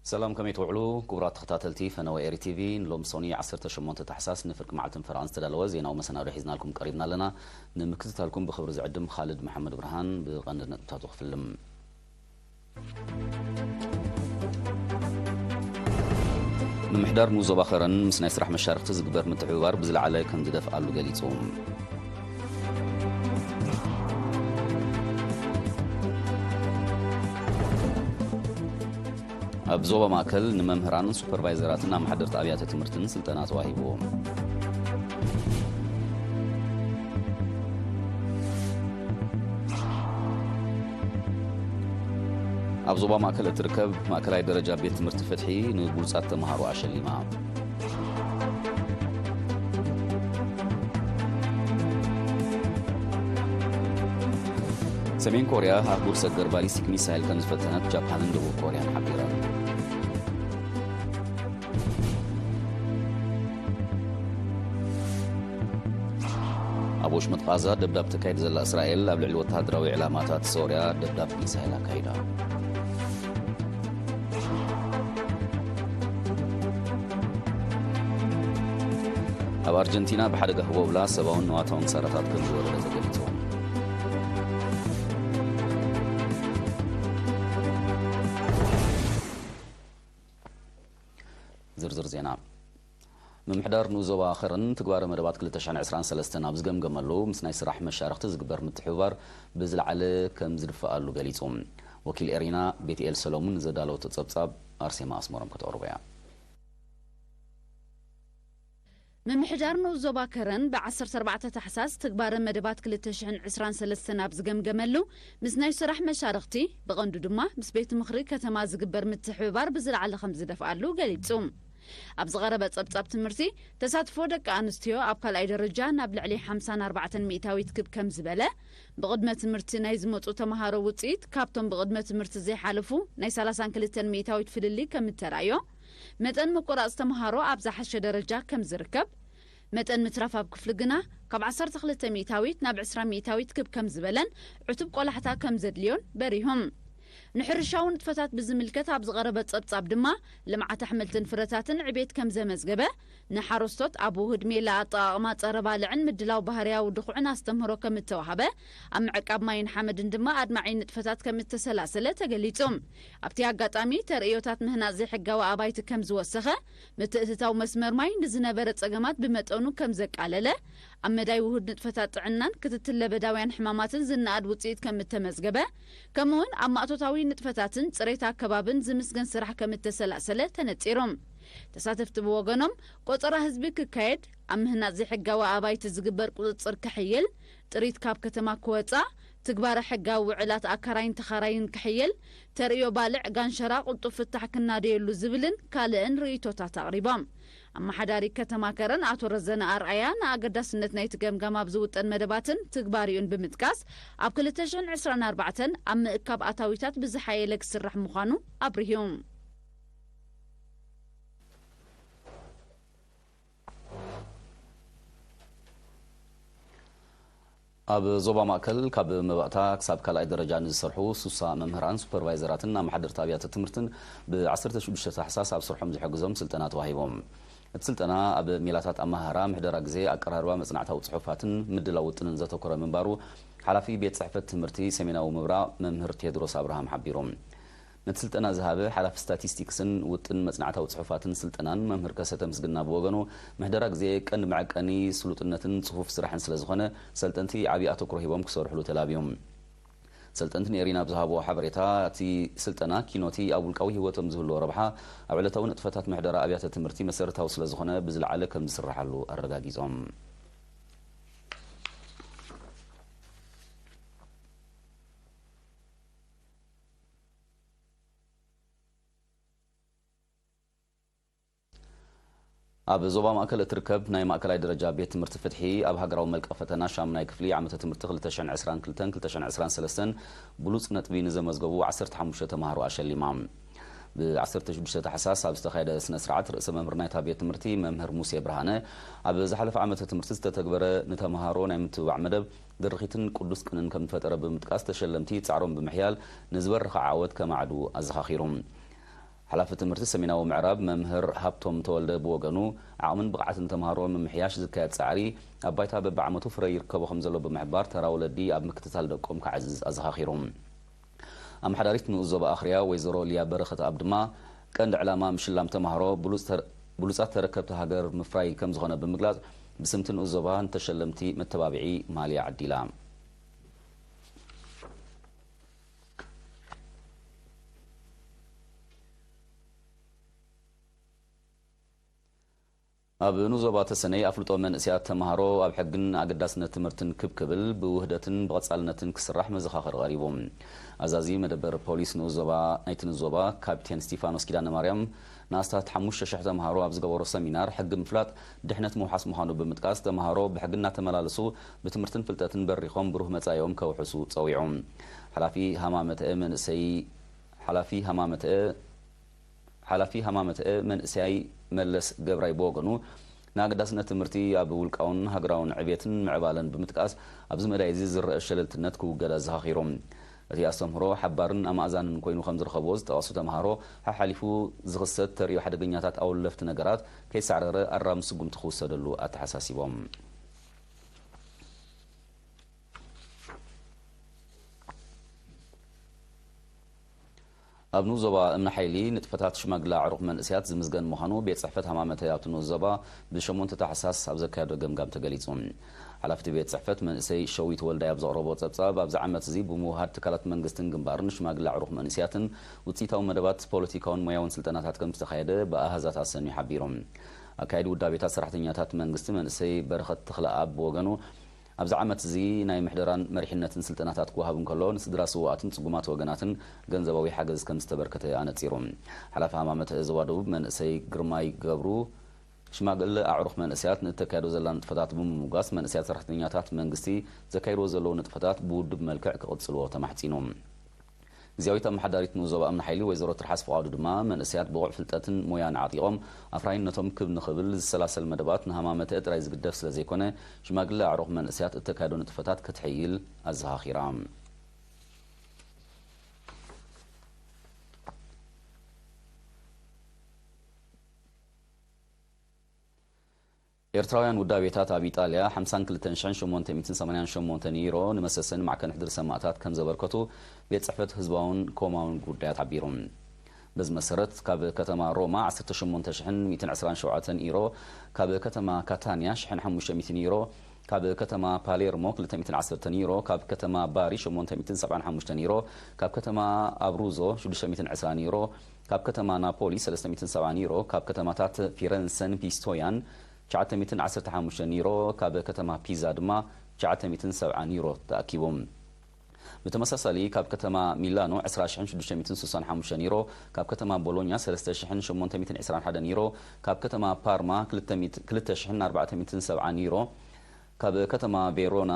ሰላም፣ ከመይ ትውዕሉ ክቡራት ተኸታተልቲ ፈነወ ኤሪ ቲቪ? ንሎም ሶኒ ዓሰርተ ሸሞንተ ታሕሳስ ንፍርቂ መዓልትን ፈረቓን ዝተዳለወ ዜናዊ መሰናዶ ሒዝናልኩም ቀሪብና ኣለና። ንምክትታልኩም ብኽብሪ ዝዕድም ኻልድ መሓመድ ብርሃን። ብቐንዲ ነጥብታቱ ክፍልም። ምምሕዳር ንኡስ ዞባ ከረን ምስ ናይ ስራሕ መሻርኽቲ ዝግበር ምትሕብባር ብዝለዓለ ከም ዝደፍኣሉ ገሊጹ። ኣብ ዞባ ማእከል ንመምህራን፣ ሱፐርቫይዘራትን ኣመሓደርቲ ኣብያተ ትምህርትን ስልጠና ተዋሂቡ። ኣብ ዞባ ማእከል እትርከብ ማእከላይ ደረጃ ቤት ትምህርቲ ፍትሒ ንብሉጻት ተምሃሮ ኣሸሊማ። ሰሜን ኮርያ ኣህጉር ሰገር ባሊስቲክ ሚሳይል ከም ዝፈተነት ጃፓንን ደቡብ ኮርያን ሓቢረን። ኣብ ወሽመጥ ቓዛ ደብዳብ ተካይድ ዘላ እስራኤል ኣብ ልዕሊ ወተሃደራዊ ዕላማታት ሶርያ ደብዳብ ሚሳይል ኣካይዳ። ኣብ ኣርጀንቲና ብሓደጋ ህቦብላ ሰብኣውን ንዋታውን ክሳራታት ከም ዝወረደ ተገሊጹ። ዝርዝር ዜና። ምምሕዳር ንኡስ ዞባ ከረን ትግባረ መደባት ክልተ ሽሕን ዕስራን ሰለስተን ኣብ ዝገምገመሉ፣ ምስ ናይ ስራሕ መሻርኽቲ ዝግበር ምትሕብባር ብዝለዓለ ከም ዝድፍኣሉ ገሊጹ። ወኪል ኤሪና ቤትኤል ሰሎሙን ንዘዳለወቶ ጸብጻብ ኣርሴማ ኣስመሮም ከተቕርቦ እያ። ምምሕዳር ንኡስ ዞባ ከረን ብ ዓሰርተ ኣርባዕተ ታሕሳስ ትግባረ መደባት ክልተ ሽሕን ዕስራን ሰለስተን ኣብ ዝገምገመሉ፣ ምስ ናይ ስራሕ መሻርኽቲ፣ ብቐንዱ ድማ ምስ ቤት ምኽሪ ከተማ ዝግበር ምትሕብባር ብዝለዓለ ከም ዝደፍኣሉ ገሊጹ። ኣብ ዝቐረበ ጸብጻብ ትምህርቲ፣ ተሳትፎ ደቂ ኣንስትዮ ኣብ ካልኣይ ደረጃ ናብ ልዕሊ ሓምሳን ኣርባዕተን ሚእታዊት ክብ ከም ዝበለ፣ ብቕድመ ትምህርቲ ናይ ዝመጹ ተምሃሮ ውጽኢት ካብቶም ብቕድመ ትምህርቲ ዘይሓለፉ ናይ ሰላሳን ክልተን ሚእታዊት ፍልልይ ከም እተራእዮ፣ መጠን ምቁራጽ ተምሃሮ ኣብ ዝሓሸ ደረጃ ከም ዝርከብ፣ መጠን ምትራፍ ኣብ ክፍሊ ግና ካብ ዓሰርተ ክልተ ሚእታዊት ናብ ዕስራ ሚእታዊት ክብ ከም ዝበለን ዕቱብ ቆላሕታ ከም ዘድልዮን በሪሆም። ንሕርሻዊ ንጥፈታት ብዝምልከት ኣብ ዝቐረበ ጸብጻብ ድማ፣ ልምዓት ኣሕምልትን ፍረታትን ዕቤት ከም ዘመዝገበ፣ ንሓረስቶት ኣብ ውሁድ ሜላ ኣጠቓቕማ ጸረ ባልዕን ምድላው ባህርያዊ ድኹዕን ኣስተምህሮ ከም እተዋህበ፣ ኣብ ምዕቃብ ማይን ሓመድን ድማ ኣድማዒ ንጥፈታት ከም እተሰላሰለ ተገሊጹ። ኣብቲ ኣጋጣሚ፣ ተርእዮታት ምህናጽ ዘይሕጋዊ ኣባይቲ ከም ዝወሰኸ፣ ምትእትታው መስመር ማይ ንዝነበረ ጸገማት ብመጠኑ ከም ዘቃለለ፣ ኣብ መዳይ ውሁድ ንጥፈታት ጥዕናን ክትትል ለበዳውያን ሕማማትን ዝነኣድ ውጽኢት ከም እተመዝገበ፣ ከምኡውን ኣብ ማእቶታዊ ንጥፈታትን ጽሬት ኣከባብን ዝምስገን ስራሕ ከም እተሰላሰለ ተነጺሩ። ተሳተፍቲ ብወገኖም፣ ቆጸራ ህዝቢ ክካየድ፣ ኣብ ምህናጽ ዘይሕጋዊ ኣባይቲ ዝግበር ቁጽጽር ክሕይል፣ ጥሪት ካብ ከተማ ክወጻ፣ ትግባረ ሕጋዊ ውዕላት ኣካራይን ተኻራይን ክሕይል፣ ተርእዮ ባልዕ ጋንሸራ ቅልጡፍ ፍታሕ ክናደየሉ ዝብልን ካልእን ርእይቶታት ኣቕሪቦም። ኣመሓዳሪ ከተማ ከረን ኣቶ ረዘነ ኣርኣያ ንኣገዳስነት ናይቲ ገምጋም ኣብ ዝውጠን መደባትን ትግባሪኡን ብምጥቃስ፣ ኣብ ክልተ ሽሕን ዕስራን ኣርባዕተን ኣብ ምእካብ ኣታዊታት ብዝሓየለ ክስራሕ ምዃኑ ኣብሪሁ። ኣብ ዞባ ማእከል ካብ መባእታ ክሳብ ካልኣይ ደረጃ ንዝሰርሑ ሱሳ መምህራን፣ ሱፐርቫይዘራትን ኣመሓደርቲ ኣብያተ ትምህርትን ብ ዓሰርተ ሽዱሽተ ታሕሳስ ኣብ ስርሖም ዝሕግዞም ስልጠና ተዋሂቦም። እቲ ስልጠና ኣብ ሜላታት ኣመሃህራ፣ ምሕደራ ግዜ፣ ኣቀራርባ መጽናዕታዊ ጽሑፋትን ምድላው ውጥንን ዘተኮረ ምንባሩ ሓላፊ ቤት ጽሕፈት ትምህርቲ ሰሜናዊ ምብራቕ መምህር ቴድሮስ ኣብርሃም ሓቢሩ። ነቲ ስልጠና ዝሃበ ሓላፊ ስታቲስቲክስን ውጥን መጽናዕታዊ ጽሑፋትን ስልጠናን መምህር ከሰተ ምስግና ብወገኑ፣ ምሕደራ ግዜ ቀንዲ መዐቀኒ ስሉጥነትን ጽፉፍ ስራሕን ስለ ዝኾነ፣ ሰልጠንቲ ዓቢ ኣተኩሮ ሂቦም ክሰርሕሉ ተላብዮም። ሰልጠንቲ ንኤሪና ብዝሃብዎ ሓበሬታ፣ እቲ ስልጠና ኪኖቲ ኣብ ውልቃዊ ህይወቶም ዝህልዎ ረብሓ ኣብ ዕለታዊ ንጥፈታት ምሕደራ ኣብያተ ትምህርቲ መሰረታዊ ስለ ዝኾነ፣ ብዝለዓለ ከም ዝስርሓሉ ኣረጋጊጾም። ኣብ ዞባ ማእከል እትርከብ ናይ ማእከላይ ደረጃ ቤት ትምህርቲ ፍትሒ፣ ኣብ ሃገራዊ መልቀ ፈተና ሻሙናይ ክፍሊ ዓመተ ትምህርቲ ክልተ ሽሕን ዕስራን ክልተን ክልተ ሽሕን ዕስራን ሰለስተን ብሉጽ ነጥቢ ንዘመዝገቡ ዓሰርተ ሓሙሽተ ተማሃሮ ኣሸሊማ። ብ ዓሰርተ ሽዱሽተ ታሕሳስ ኣብ ዝተኻየደ ስነ ስርዓት፣ ርእሰ መምህር ናይታ ቤት ትምህርቲ መምህር ሙሴ ብርሃነ፣ ኣብ ዝሓለፈ ዓመተ ትምህርቲ ዝተተግበረ ንተምሃሮ ናይ ምትብባዕ መደብ ድርኺትን ቅዱስ ቅንን ከም ዝፈጠረ ብምጥቃስ፣ ተሸለምቲ ጻዕሮም ብምሕያል ንዝበረኸ ዓወት ከማዕዱ ኣዘኻኺሩ። ሓላፊ ትምህርቲ ሰሜናዊ ምዕራብ መምህር ሃብቶም ተወልደ ብወገኑ፣ ዓቕምን ብቕዓትን ተምሃሮ ንምምሕያሽ ዝካየድ ጻዕሪ ኣብ ባይታ በብዓመቱ ፍረ ይርከቦ ከም ዘሎ ብምሕባር፣ ተራ ወለዲ ኣብ ምክትታል ደቆም ክዓዝዝ ኣዘኻኺሩ። ኣመሓዳሪት ንኡስ ዞባ ኣኽርያ ወይዘሮ ሊያ በረኸት ኣብ ድማ፣ ቀንዲ ዕላማ ምሽላም ተምሃሮ ብሉጽ ተረ-፣ ብሉጻት ተረከብቲ ሃገር ምፍራይ ከም ዝኾነ ብምግላጽ፣ ብስምቲ ንኡስ ዞባ ንተሸለምቲ መተባብዒ ማልያ ዓዲላ። ኣብ ንኡስ ዞባ ተሰነይ ኣፍልጦ መንእሰያት ተምሃሮ ኣብ ሕግን ኣገዳስነት ትምህርትን ክብ ክብል ብውህደትን ብቐጻልነትን ክስራሕ መዘኻኸሪ ቀሪቡ። ኣዛዚ መደበር ፖሊስ ንኡስ ዞባ ናይቲ ንኡስ ዞባ ካፕቴን ስቲፋኖስ ኪዳነ ማርያም ንኣስታት ሓሙሽተ ሽሕ ተምሃሮ ኣብ ዝገበሮ ሰሚናር፣ ሕጊ ምፍላጥ ድሕነት ምውሓስ ምዃኑ ብምጥቃስ፣ ተምሃሮ ብሕጊ እናተመላለሱ ብትምህርትን ፍልጠትን በሪኾም ብሩህ መጻኢኦም ከውሕሱ ጸዊዑ። ሓላፊ ሃማመተአ መንእሰይ ሓላፊ ሃማመተአ ሓላፊ ሃማመተአ መንእሰያይ መለስ ገብራይ ብወገኑ፣ ንኣገዳስነት ትምህርቲ ኣብ ውልቃውን ሃገራውን ዕቤትን ምዕባለን ብምጥቃስ፣ ኣብዚ መዳይ እዚ ዝረአ ሸለልትነት ክውገድ ኣዘኻኺሩ። እቲ ኣስተምህሮ ሓባርን ኣማእዛንን ኮይኑ ከም ዝረኸብዎ ዝጠቐሱ ተምሃሮ፣ ሓሓሊፉ ዝኽሰት ተርእዮ ሓደገኛታት ኣወለፍቲ ነገራት ከይሳዕረረ ኣራሚ ስጉምቲ ክውሰደሉ ኣተሓሳሲቦም። ኣብ ንኡስ ዞባ እምኒ ሓይሊ ንጥፈታት ሽማግለ ኣዕሩኽ መንእሰያት ዝምዝገን ምዃኑ ቤት ጽሕፈት ሃማመተ ኣብቲ ንኡስ ዞባ ብሸሞንተ ታሕሳስ ኣብ ዘካየዶ ገምጋም ተገሊጹ። ሓላፊ እቲ ቤት ጽሕፈት መንእሰይ ሸዊት ወልዳይ ኣብ ዘቕረቦ ጸብጻብ፣ ኣብዚ ዓመት እዚ ብምውሃድ ትካላት መንግስትን ግንባርን ሽማግለ ኣዕሩኽ መንእሰያትን ውጽኢታዊ መደባት ፖለቲካውን ሞያውን ስልጠናታት ከም ዝተኻየደ ብኣሃዛት ኣሰንዩ ሓቢሩ። ኣካየዲ ውዳቤታት ሰራሕተኛታት መንግስቲ መንእሰይ በረኸት ተኽለኣብ ብወገኑ፣ ኣብዚ ዓመት እዚ ናይ ምሕደራን መሪሕነትን ስልጠናታት ክወሃብ እንከሎ፣ ንስድራ ስዉኣትን ጽጉማት ወገናትን ገንዘባዊ ሓገዝ ከም ዝተበርከተ ኣነጺሩ። ሓላፊ ሃማመተ ዞባ ደቡብ መንእሰይ ግርማይ ገብሩ፣ ሽማግለ ኣዕሩኽ መንእሰያት ንእተካየዶ ዘላ ንጥፈታት ብምምጓስ፣ መንእሰያት ሰራሕተኛታት መንግስቲ ዘካይድዎ ዘለዉ ንጥፈታት ብውድብ መልክዕ ክቕጽልዎ ተማሕጺኑ። ግዝያዊት ኣመሓዳሪት ንኡስ ዞባ እምኒ ሓይሊ ወይዘሮ ትርሓስ ፍቓዱ ድማ፣ መንእሰያት ብቑዕ ፍልጠትን ሞያን ዓጢቖም ኣፍራይነቶም ክብ ንኽብል ዝሰላሰል መደባት ንሃማመተ ጥራይ ዝግደፍ ስለ ዘይኮነ፣ ሽማግለ ኣዕሩኽ መንእሰያት እተካየዶ ንጥፈታት ክትሕይል ኣዘኻኺራ። ኤርትራውያን ውዳቤታት ኣብ ኢጣልያ ሓምሳን ክልተን ሽሕን ሸሞንተ ሚእትን ሰማንያን ሸሞንተን ዩሮ ንመሰሰን ማዕከን ሕድሪ ሰማእታት ከም ዘበርከቱ ቤት ጽሕፈት ህዝባውን ኮማውን ጉዳያት ሓቢሩ። በዚ መሰረት፣ ካብ ከተማ ሮማ ዓሰርተ ሸሞንተ ሽሕን ሚእትን ዕስራን ሸውዓተን ዩሮ፣ ካብ ከተማ ካታንያ ሽሕን ሓሙሽተ ሚእትን ዩሮ፣ ካብ ከተማ ፓሌርሞ ክልተ ሚእትን ዓሰርተን ዩሮ፣ ካብ ከተማ ባሪ ሸሞንተ ሚእትን ሰብዓን ሓሙሽተን ዩሮ፣ ካብ ከተማ ኣብሩዞ ሽዱሽተ ሚእትን ዕስራን ዩሮ፣ ካብ ከተማ ናፖሊ ሰለስተ ሚእትን ሰብዓን ዩሮ፣ ካብ ከተማታት ፊረንሰን ፒስቶያን ትሽዓተ ሚእትን ዓሰርተ ሓሙሽተን ዩሮ፣ ካብ ከተማ ፒዛ ድማ ትሽዓተ ሚእትን ሰብዓን ዩሮ ተኣኪቡ። ብተመሳሳሊ፣ ካብ ከተማ ሚላኖ ዕስራ ሽሕን ሽዱሽተ ሚእትን ስሳን ሓሙሽተን ዩሮ፣ ካብ ከተማ ቦሎኛ ሰለስተ ሽሕን ሸሞንተ ሚእትን ዕስራን ሓደን ዩሮ፣ ካብ ከተማ ፓርማ ክልተ ሚእቲ፣ ክልተ ሽሕን ኣርባዕተ ሚእትን ሰብዓን ዩሮ፣ ካብ ከተማ ቬሮና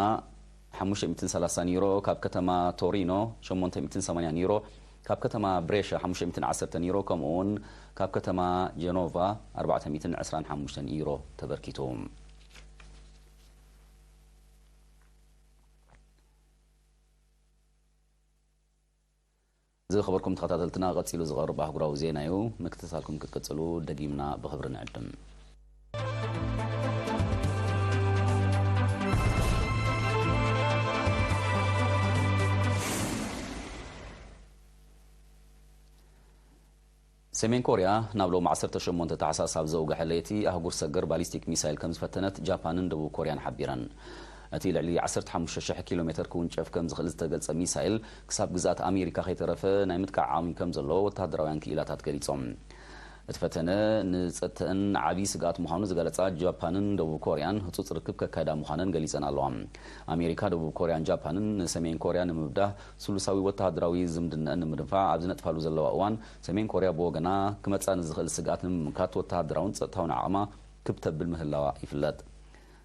ሓሙሽተ ሚእትን ሰላሳን ዩሮ፣ ካብ ከተማ ቶሪኖ ሸሞንተ ሚእትን ሰማንያን ዩሮ፣ ካብ ከተማ ብሬሻ ሓሙሽተ ሚእትን ዓሰርተን ዩሮ፣ ከምኡ እውን ካብ ከተማ ጀኖቫ ኣርባዕተ ሚእትን ዕስራን ሓሙሽተን ዩሮ ተበርኪቱ። ዝኸበርኩም ተኸታተልትና፣ ቀጺሉ ዝቐርብ ኣህጉራዊ ዜና እዩ። ምክትታልኩም ክትቅጽሉ ደጊምና ብኽብሪ ንዕድም። ሰሜን ኮርያ ናብ ሎሚ ዓሰርተ ሸሞንተ ታሕሳስ ኣብ ዘውግሐ ለይቲ ኣህጉር ሰገር ባሊስቲክ ሚሳይል ከም ዝፈተነት ጃፓንን ደቡብ ኮርያን ሓቢረን። እቲ ልዕሊ ዓሰርተ ሓሙሽተ ሽሕ ኪሎ ሜተር ክውንጨፍ ከም ዝኽእል ዝተገልጸ ሚሳይል፣ ክሳብ ግዝኣት ኣሜሪካ ከይተረፈ ናይ ምጥቃዕ ዓቕሚ ከም ዘለዎ ወተሃደራውያን ክኢላታት ገሊጾም። እቲ ፈተነ ንጸጥተአን ዓቢ ስግኣት ምዃኑ ዝገለጻ ጃፓንን ደቡብ ኮርያን፣ ህጹጽ ርክብ ከካይዳ ምዃነን ገሊጸን ኣለዋ። ኣሜሪካ፣ ደቡብ ኮርያን ጃፓንን ንሰሜን ኮርያ ንምብዳህ፣ ስሉሳዊ ወተሃደራዊ ዝምድነአን ንምድንፋዕ ኣብ ዝነጥፋሉ ዘለዋ እዋን፣ ሰሜን ኮርያ ብወገና፣ ክመጽኣ ንዝኽእል ስግኣት ንምምካት ወተሃደራውን ጸጥታውን ዓቕማ ክብ ተብል ምህላዋ ይፍለጥ።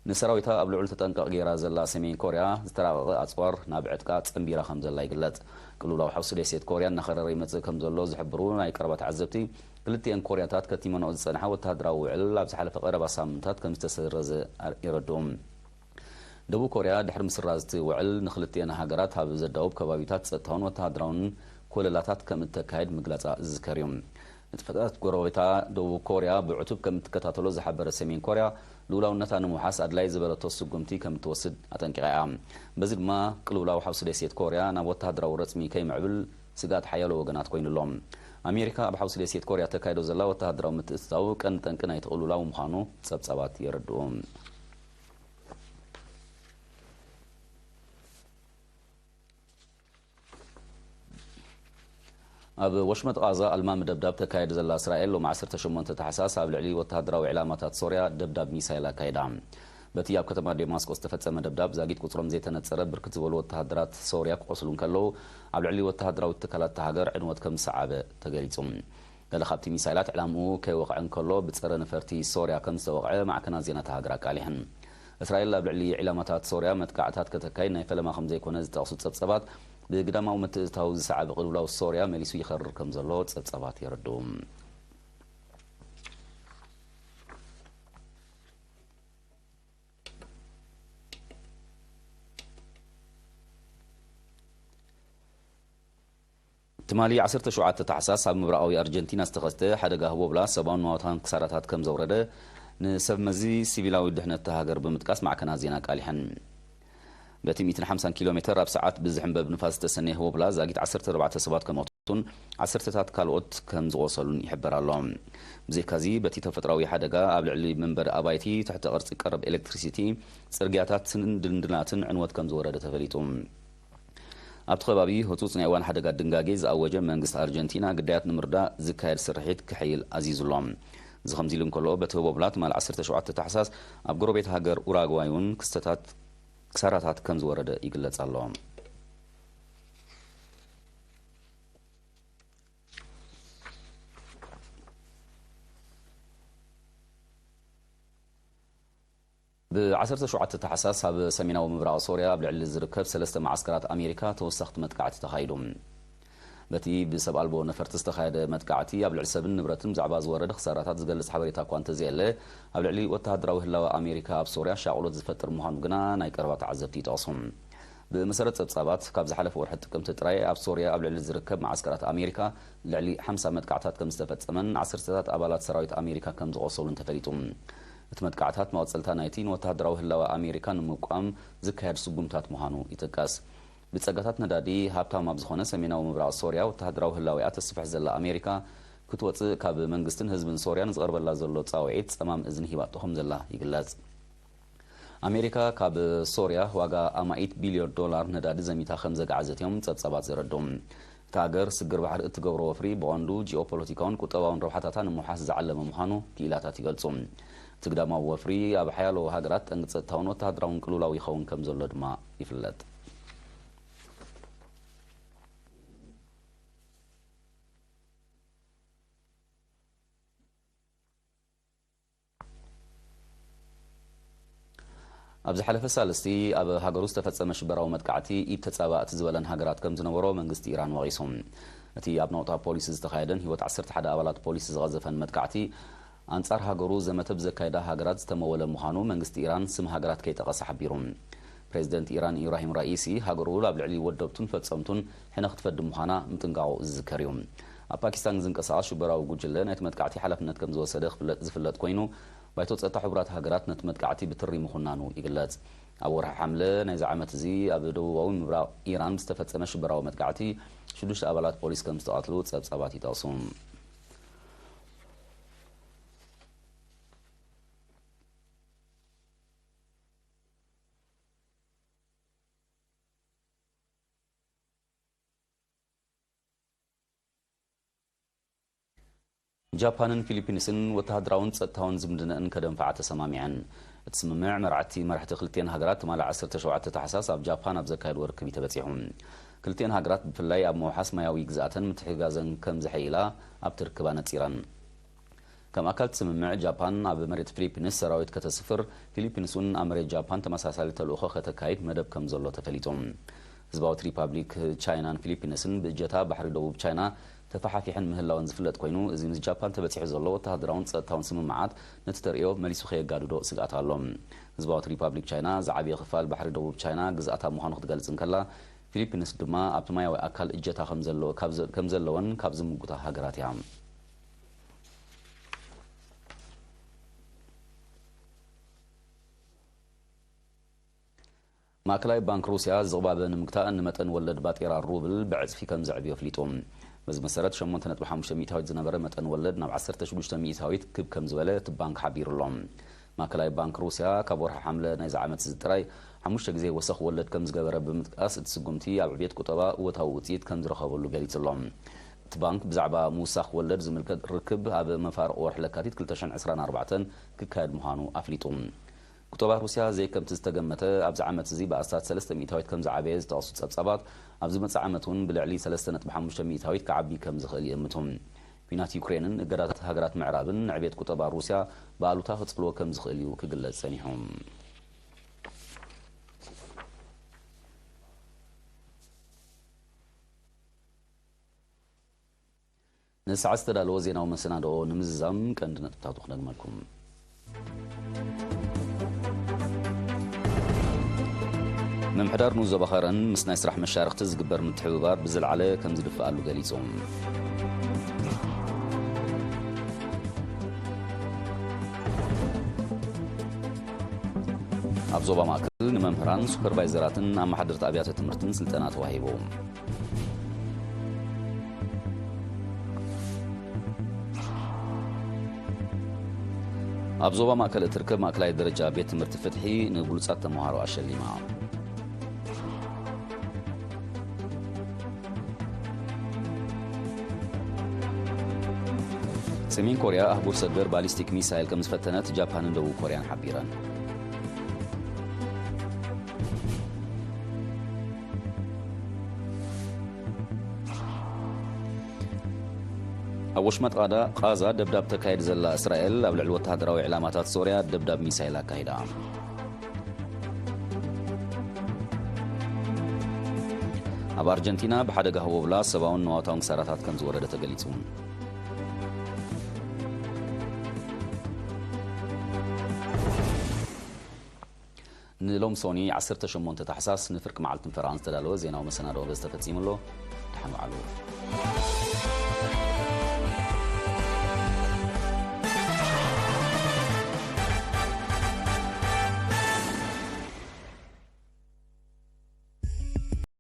ንሰራዊታ ኣብ ልዑል ተጠንቀቕ ገይራ ዘላ ሰሜን ኮርያ፣ ዝተራቐቐ ኣጽዋር ናብ ዕጥቃ ጸንቢራ ከም ዘላ ይግለጽ። ቅልውላው ሓውሲ ደሴት ኮርያ እናኸረረ ይመጽእ ከም ዘሎ ዝሕብሩ ናይ ቀረባ ተዓዘብቲ፣ ክልቲኤን ኮርያታት ከቲመንኦ ዝጸንሓ ወተሃደራዊ ውዕል ኣብ ዝሓለፈ ቀረባ ሳምንታት ከም ዝተሰረዘ ኣር-፣ የረድኡ። ደቡብ ኮርያ ድሕሪ ምስራዝ እቲ ውዕል ንክልቲኤን ሃገራት ኣብ ዘዳውብ ከባቢታት ጸጥታውን ወተሃደራውን ኮለላታት ከም እተካየድ ምግላጻ ዝዝከር እዩ። ንጥፈታት ጎረቤታ ደቡብ ኮርያ ብዕቱብ ከም እትከታተሎ ዝሓበረ ሰሜን ኮርያ፣ ልኡላውነታ ንምውሓስ ኣድላይ ዝበለቶ ስጉምቲ ከም እትወስድ ኣጠንቂቓ እያ። በዚ ድማ ቅልውላው ሓውሲ ደሴት ኮርያ ናብ ወተሃደራዊ ረጽሚ ከይምዕብል ስግኣት ሓያሎ ወገናት ኮይኑ ኣሎ። ኣሜሪካ ኣብ ሓውሲ ደሴት ኮርያ ተካይዶ ዘላ ወተሃደራዊ ምትእትታው ቀንዲ ጠንቂ ናይቲ ቅልውላው ምዃኑ ጸብጻባት የረድኡ። ኣብ ወሽመጥ ቓዛ ኣልማሚ ደብዳብ ተካየድ ዘላ እስራኤል፣ ሎም ዓሰርተ ሸሞንተ ታሕሳስ ኣብ ልዕሊ ወተሃደራዊ ዕላማታት ሶርያ ደብዳብ ሚሳይል ኣካይዳ። በቲ ኣብ ከተማ ደማስቆ ዝተፈጸመ ደብዳብ፣ ዛጊት ቁጽሮም ዘይተነጸረ ብርክት ዝበሉ ወተሃደራት ሶርያ ክቖስሉ እንከለዉ፣ ኣብ ልዕሊ ወተሃደራዊ ትካላት እታ ሃገር ዕንወት ከም ዝሰዓበ ተገሊጹ። ገለ ካብቲ ሚሳይላት ዕላምኡ ከይወቕዐ እንከሎ፣ ብጸረ ነፈርቲ ሶርያ ከም ዝተወቕዐ ማዕከናት ዜና እታ ሃገር ኣቃሊሐን። እስራኤል ኣብ ልዕሊ ዒላማታት ሶርያ መጥቃዕታት ከተካይድ ናይ ፈለማ ከም ዘይኮነ ዝጠቕሱ ጸብጸባት፣ ብግዳማዊ ምትእትታው ዝሰዓበ ቅልውላው ሶርያ መሊሱ ይኸርር ከም ዘሎ ጸብጸባት የረድኡ። ትማሊ ዓሰርተ ሸውዓተ ታሕሳስ ኣብ ምብራቓዊ ኣርጀንቲና ዝተኸስተ ሓደጋ ህቦብላ ሰብኣውን ንዋታን ክሳራታት ከም ዘውረደ ንሰብ መዚ ሲቪላዊ ድሕነት እታ ሃገር ብምጥቃስ ማዕከናት ዜና ኣቃሊሐን። በቲ ሚእትን ሓምሳን ኪሎ ሜተር ኣብ ሰዓት ብዝሕንበብ ንፋስ ዝተሰነየ ህቦብላ ዛጊት ዓሰርተ ኣርባዕተ ሰባት ከም ሞቱን ዓሰርተታት ካልኦት ከም ዝቖሰሉን ይሕበር ኣሎ። ብዘይካዚ በቲ ተፈጥራዊ ሓደጋ ኣብ ልዕሊ መንበሪ ኣባይቲ፣ ትሕተ ቅርጺ ቀረብ ኤሌክትሪሲቲ፣ ጽርግያታትን ድልድላትን ዕንወት ከም ዝወረደ ተፈሊጡ። ኣብቲ ከባቢ ህጹጽ ናይ እዋን ሓደጋ ድንጋጌ ዝኣወጀ መንግስቲ ኣርጀንቲና፣ ግዳያት ንምርዳእ ዝካየድ ስርሒት ክሕይል ኣዚዙ ኣሎ። እዚ ከምዚ ኢሉ እንከሎ፣ በቲ ህቦብላ ትማሊ ዓሰርተ ሸውዓተ ታሕሳስ ኣብ ጎረቤት ሃገር ኡራጓይ እውን ክስተታት ክሳራታት ከም ዝወረደ ይግለጽ ኣሎ። ብ ዓሰርተ ሸውዓተ ታሕሳስ ኣብ ሰሜናዊ ምብራቕ ሶርያ ኣብ ልዕሊ ዝርከብ ሰለስተ መዓስከራት ኣሜሪካ ተወሰኽቲ መጥቃዕቲ ተኻይዱ። በቲ ብሰብ ኣልቦ ነፈርቲ ዝተኻየደ መጥቃዕቲ ኣብ ልዕሊ ሰብን ንብረትን ብዛዕባ ዝወረደ ክሳራታት ዝገልጽ ሓበሬታ እኳ እንተዘየለ፣ ኣብ ልዕሊ ወተሃደራዊ ህላወ ኣሜሪካ ኣብ ሶርያ ሻቕሎት ዝፈጥር ምዃኑ ግና ናይ ቀረባ ተዓዘብቲ ይጠቕሱ። ብመሰረት ጸብጻባት፣ ካብ ዝሓለፈ ወርሒ ጥቅምቲ ጥራይ ኣብ ሶርያ ኣብ ልዕሊ ዝርከብ መዓስከራት ኣሜሪካ ልዕሊ ሓምሳ መጥቃዕታት ከም ዝተፈጸመን ዓሰርተታት ኣባላት ሰራዊት ኣሜሪካ ከም ዝቖሰሉን ተፈሊጡ። እቲ መጥቃዕታት መቐጸልታ ናይቲ ንወተሃደራዊ ህላወ ኣሜሪካ ንምቋም ዝካየድ ስጉምታት ምዃኑ ይጥቀስ። ብጸጋታት ነዳዲ ሃብታም ኣብ ዝኾነ ሰሜናዊ ምብራቕ ሶርያ ወተሃደራዊ ህላወኣ ተስፍሕ ዘላ ኣሜሪካ፣ ክትወጽእ ካብ መንግስትን ህዝብን ሶርያ ንዝቐርበላ ዘሎ ጻውዒት ጸማም እዝኒ ሂባቶ ከም ዘላ ይግለጽ። ኣሜሪካ ካብ ሶርያ ዋጋ ኣማኢት ቢልዮን ዶላር ነዳዲ ዘሚታ ከም ዘግዓዘት እዮም ጸብጻባት ዘረድኡ። እታ ሃገር ስግር ባሕሪ እትገብሮ ወፍሪ ብቐንዱ ጂኦፖለቲካውን ቁጠባውን ረብሓታታ ንምውሓስ ዝዓለመ ምዃኑ ክኢላታት ይገልጹ። እቲ ግዳማዊ ወፍሪ ኣብ ሓያሎ ሃገራት ጠንቂ ጸጥታውን ወተሃደራውን ቅልውላው ይኸውን ከም ዘሎ ድማ ይፍለጥ። ኣብ ዝሓለፈ ሳልስቲ ኣብ ሃገሩ ዝተፈጸመ ሽበራዊ መጥቃዕቲ ኢድ ተጻባእቲ ዝበለን ሃገራት ከም ዝነበሮ መንግስቲ ኢራን ወቒሱ። እቲ ኣብ ነቑጣ ፖሊስ ዝተኻየደን ህይወት ዓሰርተ ሓደ ኣባላት ፖሊስ ዝቐዘፈን መጥቃዕቲ፣ ኣንጻር ሃገሩ ዘመተ ብዘካየዳ ሃገራት ዝተመወለ ምዃኑ መንግስቲ ኢራን ስም ሃገራት ከይጠቐሰ ሓቢሩ። ፕሬዚደንት ኢራን ኢብራሂም ራኢሲ፣ ሃገሩ ኣብ ልዕሊ ወደብቱን ፈጸምቱን ሕነ ክትፈዲ ምዃና ምጥንቃቑ ዝዝከር እዩ። ኣብ ፓኪስታን ዝንቀሳቐስ ሽበራዊ ጉጅለ ናይቲ መጥቃዕቲ ሓላፍነት ከም ዝወሰደ ክፍለጥ፣ ዝፍለጥ ኮይኑ፣ ባይቶ ጸጥታ ሕቡራት ሃገራት ነቲ መጥቃዕቲ ብትሪ ምኹናኑ ይግለጽ። ኣብ ወርሒ ሓምለ ናይዚ ዓመት እዚ ኣብ ደቡባዊ ምብራቕ ኢራን ብዝተፈጸመ ሽበራዊ መጥቃዕቲ ሽዱሽተ ኣባላት ፖሊስ ከም ዝተቐትሉ ጸብጻባት ይጠቕሱ። ጃፓንን ፊሊፒንስን ወተሃደራውን ጸጥታውን ዝምድነኣን ከደንፍዓ ተሰማሚዐን። እቲ ስምምዕ መራሕቲ መራሕቲ ክልቲኤን ሃገራት ትማሊ ዓሰርተ ሸውዓተ ታሕሳስ ኣብ ጃፓን ኣብ ዘካየድዎ ርክብ እዩ ተበጺሑ። ክልቲኤን ሃገራት ብፍላይ ኣብ ምውሓስ ማያዊ ግዝኣተን ምትሕግጋዘን ከም ዘሐይላ ኣብቲ ርክብ ኣነጺረን። ከም ኣካል እቲ ስምምዕ፣ ጃፓን ኣብ መሬት ፊሊፒንስ ሰራዊት ከተስፍር፣ ፊሊፒንስ እውን ኣብ መሬት ጃፓን ተመሳሳሊ ተልእኾ ከተካይድ መደብ ከም ዘሎ ተፈሊጡ። ህዝባዊት ሪፓብሊክ ቻይናን ፊሊፒንስን ብእጀታ ባሕሪ ደቡብ ቻይና ተፈሓፊሐን ምህላወን ዝፍለጥ ኮይኑ፣ እዚ ምስ ጃፓን ተበጺሑ ዘሎ ወተሃደራውን ጸጥታውን ስምምዓት ነቲ ተርእዮ መሊሱ ከየጋድዶ ስግኣት ኣሎ። ህዝባዊት ሪፓብሊክ ቻይና ዝዓበየ ክፋል ባሕሪ ደቡብ ቻይና ግዝኣታ ምዃኑ ክትገልጽ እንከላ፣ ፊሊፒንስ ድማ ኣብቲ ማያዊ ኣካል እጀታ ከም ዘለዎ፣ ካብ ዘ-፣ ከም ዘለወን ካብ ዝምጉታ ሃገራት እያ። ማእከላይ ባንክ ሩስያ ዝቕባበ ንምግታእ ንመጠን ወለድ ባጤራ ሩብል ብዕጽፊ ከም ዘዕብዮ ኣፍሊጡ። በዚ መሰረት ሸሞንተ ነጥቢ ሓሙሽተ ሚእታዊት ዝነበረ መጠን ወለድ ናብ ዓሰርተ ሽዱሽተ ሚእታዊት ክብ ከም ዝበለ እቲ ባንክ ሓቢሩ ኣሎ። ማእከላይ ባንክ ሩስያ ካብ ወርሒ ሓምለ ናይዚ ዓመት እዚ ጥራይ ሓሙሽተ ግዜ ወሰኽ ወለድ ከም ዝገበረ ብምጥቃስ፣ እቲ ስጉምቲ ኣብ ዕብየት ቁጠባ እወታዊ ውጽኢት ከም ዝረኸበሉ ገሊጹ ኣሎ። እቲ ባንክ ብዛዕባ ምውሳኽ ወለድ ዝምልከት ርክብ ኣብ መፋርቕ ወርሒ ለካቲት ክልተ ሽሕን ዕስራን ኣርባዕተን ክካየድ ምዃኑ ኣፍሊጡ። ቁጠባ ሩስያ ዘይከምቲ ዝተገመተ ኣብዚ ዓመት እዚ ብኣስታት ሰለስተ ሚእታዊት ከም ዝዓበየ ዝጠቕሱ ጸብጻባት፣ ኣብ ዝመጽእ ዓመት እውን ብልዕሊ ሰለስተ ነጥቢ ሓሙሽተ ሚእታዊት ክዓቢ ከም ዝኽእል ይእምቱ። ኲናት ዩክሬንን እገዳታት ሃገራት ምዕራብን ንዕብየት ቁጠባ ሩስያ ብኣሉታ ክጽልዎ ከም ዝኽእል እዩ ክግለጽ ጸኒሑ። ንሰዓት ዝተዳለወ ዜናዊ መሰናድኦ ንምዝዛም ቀንዲ ነጥብታቱ ክነግመልኩም። ምምሕዳር ንኡስ ዞባ ከረን ምስ ናይ ስራሕ መሻርኽቲ ዝግበር ምትሕብባር ብዝለዓለ ከም ዝድፍኣሉ ገሊጹ። ኣብ ዞባ ማእከል ንመምህራን፣ ሱፐርቫይዘራትን ኣመሓደርቲ ኣብያተ ትምህርትን ስልጠና ተዋሂቡ። ኣብ ዞባ ማእከል እትርከብ ማእከላይ ደረጃ ቤት ትምህርቲ ፍትሒ ንብሉጻት ተመሃሮ ኣሸሊማ። ሰሜን ኮርያ ኣህጉር ሰገር ባሊስቲክ ሚሳይል ከም ዝፈተነት ጃፓንን ደቡብ ኮርያን ሓቢረን። ኣብ ወሽመጥ ቃዳ-፣ ቃዛ ደብዳብ ተካይድ ዘላ እስራኤል ኣብ ልዕሊ ወተሃደራዊ ዕላማታት ሶርያ ደብዳብ ሚሳይል ኣካይዳ። ኣብ ኣርጀንቲና ብሓደጋ ህቦብላ ሰብኣውን ንዋታውን ክሳራታት ከም ዝወረደ ተገሊጹ። ንሎም ሶኒ ዓሰርተ ሸሞንተ ታሕሳስ ንፍርቂ መዓልቲ ፈረቓ ዝተዳለወ ዜናዊ መሰናድኦ በዚ ተፈጺሙ ኣሎ። ደሓን ዋዕሉ።